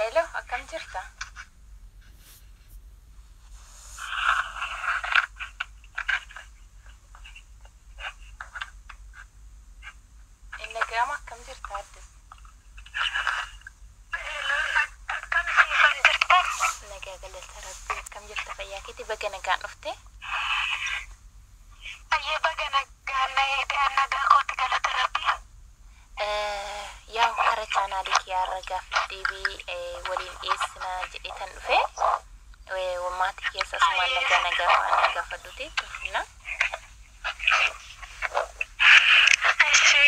Hello, akkam jirta? Inni gama akkam jirta Addis? Akkam siifan jirta? Nagaa galata Rabbii, akkam jirta, fayyaa keetii? Baga nagaan dhufte. Ayyee, baga nagaan na eegee, nagaa kooti, galata Rabbii. Yaa, kara chaanaalii kiyyaarra gaaffii deebii waliin dhiyeessina jedhee tan dhufe. Maatii keessa asumaan nagaa nagaa faana gaafadhuti tufna. Ishi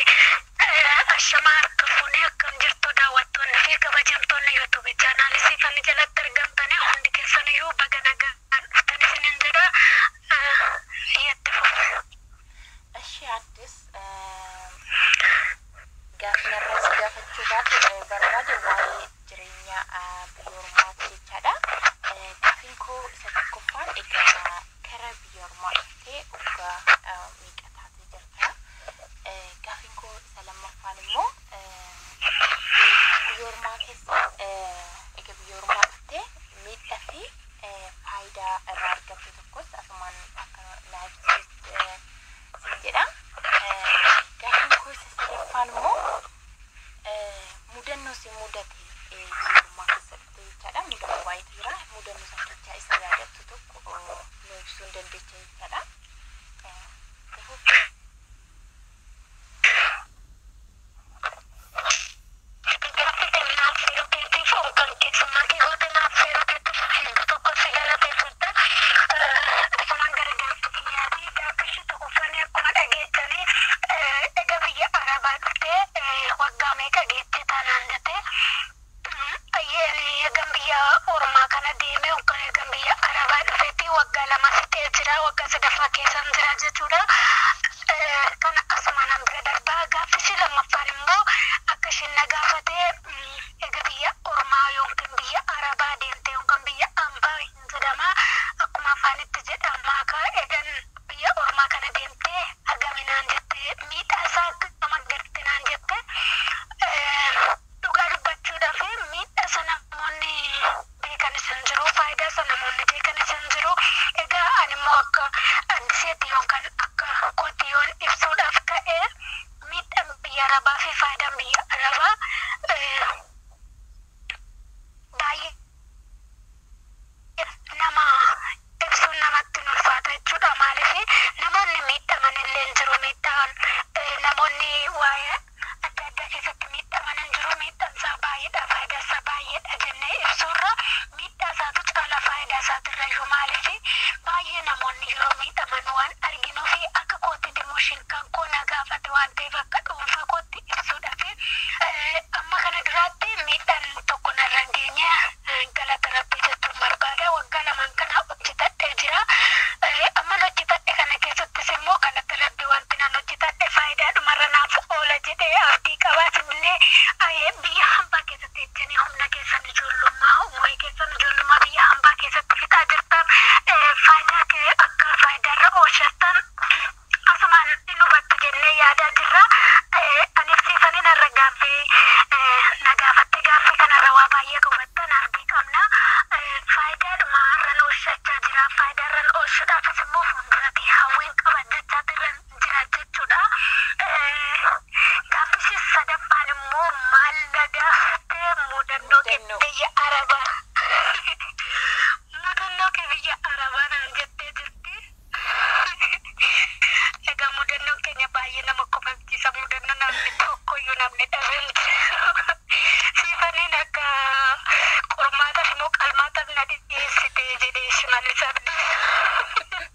ashamaa, harka fuunee, akkam jirtu daawwattoonni fi kabajamtoonni YouTube chaanaalii siifan jalatti argamtanii, hundi keessan iyyuu baga nagaan dhuftan isinin jedha. Itti fufu. Ishi Addis, gaaffiin irraa si gaafachuu baate barbaade waa'ee jireenya biyya ormaati jechaadha. Gaaffiin koo isa tokkoffaan, egaa kara biyya ormaa dhuftee waggaa meeqa taatee jirta? Gaaffiin koo isa lammaffaan immoo, biyya ormaa keessa egaa biyya ormaa dhuftee miidhaa fi faayidaa irraa argattu tokkos asumaan akka naa ibsitu sin jedha. Gaaffiin koo isa sadaffaan immoo, mudannoo si mudate biyya ormaa keessa dhufte jechaadha. Mudannoo baay'eetu jira. Mudannoo san keessaa isa yaadattu tokko nu ibsuu hin dandeecha jechaadha. Gaaffii naaf seeruu keetiif, yookaan keessummaa kee goote naaf seeruu keetiif hedduu tokko si galateeffadha. Asumaan gara gaaffii kiyyaati. Gaaffii ishee tokkoffaan, akkuma dhageessanii, egaa biyya Arabaa dhuftee waggaa meeqa geette taanaan jettee. Ayyeen, egaan biyya ormaa kana deeme yookaan egaan biyya Arabaa dhufeetti waggaa 2 fixee jira, waggaa sadaffaa keessan jira jechuudha. Kana asumaan bira darbaa. Gaaffii ishee lammaffaan immoo, akka isheen na gaafatee, egaa biyya ormaa yookiin biyya Arabaa deemte yookaan biyya ambaa hin jedhama, akkuma afaanitti jedhama, ka egan biyya ormaa kana deemtee hagaminaan jettee, miidhaa isaa akkam agarte naan jette. Dhugaa dubbachuudhaaf, miidhaa isa namoonni beekanis hin jiru, faayidaa isa namoonni beekanis hin jiru. Egaa ani immoo akka Addiseetti yookaan akka kootti yoon ibsuudhaaf ka'e, miidhaan biyya Arabaa fi faayidaan biyya Arabaa baay'ee nama ibsuun namatti hin ulfaata jechuudha. Maaliif, namoonni miidhaman illee hin jiru. Miidhaan namoonni waa'ee adda addaa keessatti miidhaman hin jiru. Miidhaan isaa baay'eedha. Faayidaa isaa baay'eedha jennee ibsuurra miidhaa isaatu caala faayidaa isaatirra iyyuu. Maaliif, baay'ee namoonni yeroo miidhaman waan arginuu fi akka kootti immoo kan koo na gaafate waan ta'eef akka dhuunfaa kootti ibsuudhaaf, amma kana duraatti miidhaan tokko narra hin geenye, galata Rabbii jechuun barbaada. Waggaa 2n kana hojjetadhee jira. Amma hojjetadhe kana keessattis immoo, galata Rabbii, wanti nan hojjetadhe faayidaa dhumarra naaf oola jedhee abdii qabaa. Isinillee biyya hambaa keessatti ejjanii humna keessan ijoollummaa, umurii keessan ijoollummaa biyya hambaa keessatti fixaa jirtan, faayidaa kee akka faayidaarra oolchattan asumaan hin hubattu jennee yaadaa jirra. Anis siifaniin irra gaaffii na gaafatte, gaaffii kanarra waa baay'ee hubattan abdii qabna. Faayidaadhuma irran oolchachaa jira. Faayidaa irran oolchuudhaafis immoo fuulduratti hawwiin qaba jechaati irra jira jechuudha. Gaaffii sadaffaan immoo maal na gaafatte? Mudannoo Mudannoo. biyya Arabaa. Mudannoo kee biyya Arabaa naan jettee jirti. Egaa mudannoon keenya baay'ee nama kofalchiisa. Mudannoo namni tokkoyyuu namni dhabee hin jiru. Siifaniin akka qormaataaf immoo qalmaataaf na dhiyeessite jedhee Shimallis Abdiisaa.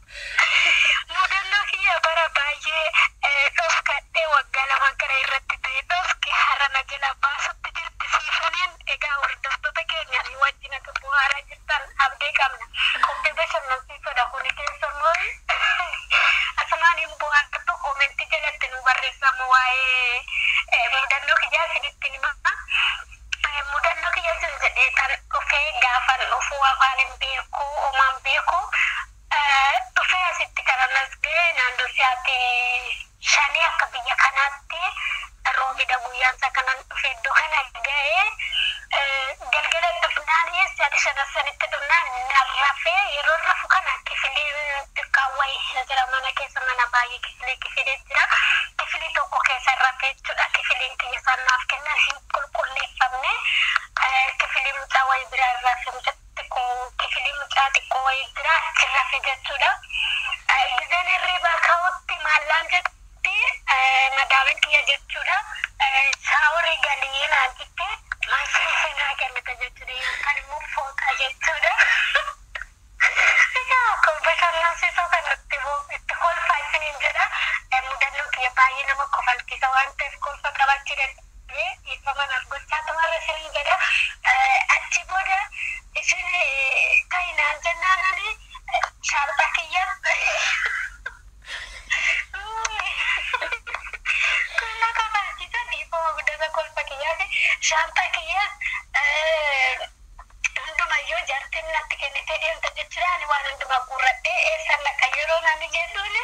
Mudannoo kiyya bara baay'ee dhofkadhee waggaa 2n kana irratti ta'e dhoske har'a na jala baasutti jirti siifaniin. Egaa hordoftoota keenya wajjin akka bu'aaraa jirtan abdii qabna. Qophii bashannansiisuudha kuni keessa immoo asumaan hin bu'aartu, koomentii jalatti nu barreessamu waa'ee mudannoo kiyyaa isinitti hima. Mudannoo kiyya sin jedhee tan dhufee, gaafan dhufuu afaan hin beeku, uumaan beeku. Dhufee asitti kanan as ga'e naannoo sa'aatii 5 akka biyya kanaatti, roobidha guyyaan isaa kanan dhufee iddoo kana ga'ee galgala. 5 sanitti dhumnaan rafee, yeroo rafu kana kifilii xiqqaa wayii jira mana keessa, mana baay'ee kifilee kifilee jira. Kifilii tokko keessa rafee jechuudha. Kifiliin kiyya isaan naaf kennan hin qulqulleeffamne. Kifilii mucaa wayii biraa rafee, mucaa xiqqoo, kifilii mucaa xiqqoo wayii jira, achi rafe jechuudha. Gizeen hirribaa ka'utti maallaan jetti madaamin kiyya jechuudha. "Shaaworii galii" naan jette, maasii naa kennite jechuudha, yookaan immoo fooxa jechuudha. Egaa kun bashannansiisoo kanatti itti kolfaa isiniin jedha. Mudannoo kiyya baay'ee nama kofalchiisa waan ta'eef kolfa qabachuu danda'ee dhiifama naaf gochaa tumarra isiniin jedha. Achi booda isin ta'i naan jennaan ani shaanxaa kiyya kun na kofalchiisa, dhiifama guddata kolfa kiyyaati. Shaanxaa kiyya hundumayyuu jaartiin natti kennitee deemte jechuudha. Ani waan hundumaa guurradhee eessan naqa yeroo nani jedhuun,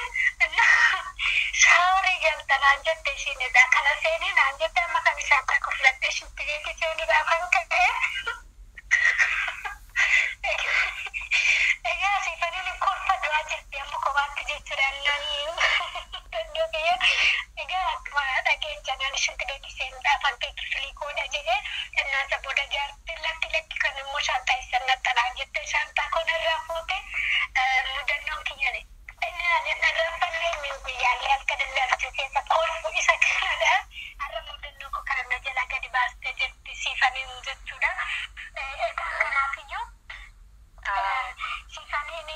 "Shaaworii galta" naan jette ishiinidha. Kana seenii naan jette, amma kan shaanxaa koo fudhadhee shinti beetii seenuudhaaf kan ka'e. Egaa siifaniin kolfa du'aa jirti amma kophaatti jechuudha. Dandoo kiyya. Egaa akkuma dhageechanaan shinti beetii seenuudhaaf kan ka'e kifilii koodha jedhee, innaasa booda jaartiin "Lakki, lakki, kan immoo shaanxaa isa naxxanaan" jette, shaanxaa koo narraa fuute. Mudannoon kiyya inni ani narraaffanne min guyyaallee halkanillee abjuu keessa kolfu isa kanadha. Har'a mudannoo koo kana na jala gadi baastee jirti siifaniin jechuudha. Egaa kanaafiyyuu siifaniin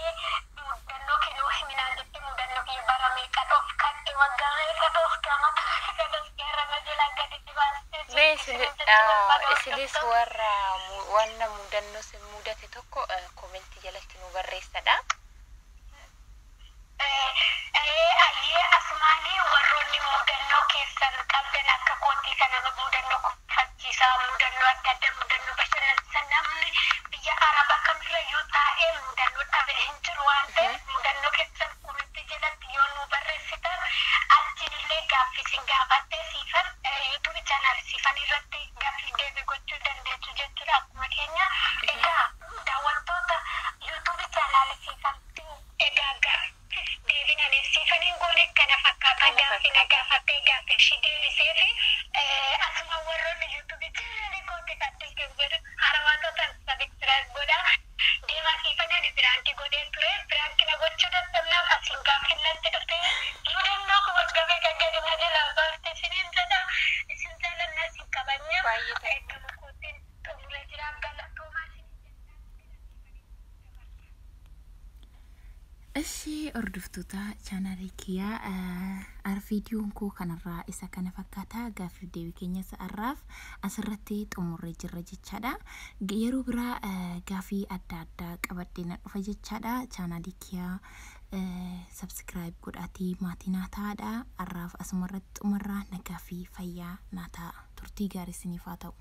mudannoo kennuu himinaan jette, mudannoo kiyya bara meeqa dhoofkadhe, waggaa meeqa dhoofkama har'a na jala gadi baastee Mee jirti isin jechuu barbaada isinis hordoftoota. Warra wanna mudannoo isin mudate tokko koomentii jalatti nu barreessadha. Ayyee, asumaanii warroonni mudannoo keessan qabdan akka kootii kana mudannoo kofalchiisaa, mudannoo adda addaa, mudannoo bashannansiisaa, namni biyya arabaa kamirra yoo taa'ee mudannoo dhabe hin jiru waan ta'eef, mudannoo keessan komentii jalatti yoo nu barreessitan, achiin illee gaaffii isin gaafattee siifan YouTube channel siifan irratti gaaffii deebii gochuu dandeessu jechuudha akkuma keenya. Egaa daawwattoota YouTube channel siifan, egaa gaaffii deebinaniif siifaniin goone kana fakkaata. Kana Gaaffii na fakkaata. gaafattee gaaffii ishii deebisee fi asuma warroonni YouTube channel kootti kan jedhu harawaatota subscribe godhaa. Deemaa, siifanii ani prank godhee ture. Prank na gochuu dadhabnaan asiin gaaffii natti dhufee mudannoo koo waggaa meeqa gadi na jalaa baaste isiniin jedha. Isin jaalannaa, isin kabajna. Baay'ee tokko. Gama kootiin xumuree jira. Galatoomaa isiniin jedha. Ishee hordoftoota chaanaalii kiyyaa, viidiyoon koo kanarraa isa kana fakkaata. Gaaffiif deebii keenya har'aaf asirratti xumurree jirra jechaadha. Yeroo biraa gaaffii adda addaa qabadhee na dhufa jechaadha. Chaanaalii kiyyaa subscribe godhaatii maatii naa ta'aadha. Har'aaf asumarratti xumurraa, nagaa fi fayyaa naa ta'a. Turtii gaarii isiniif haa ta'u.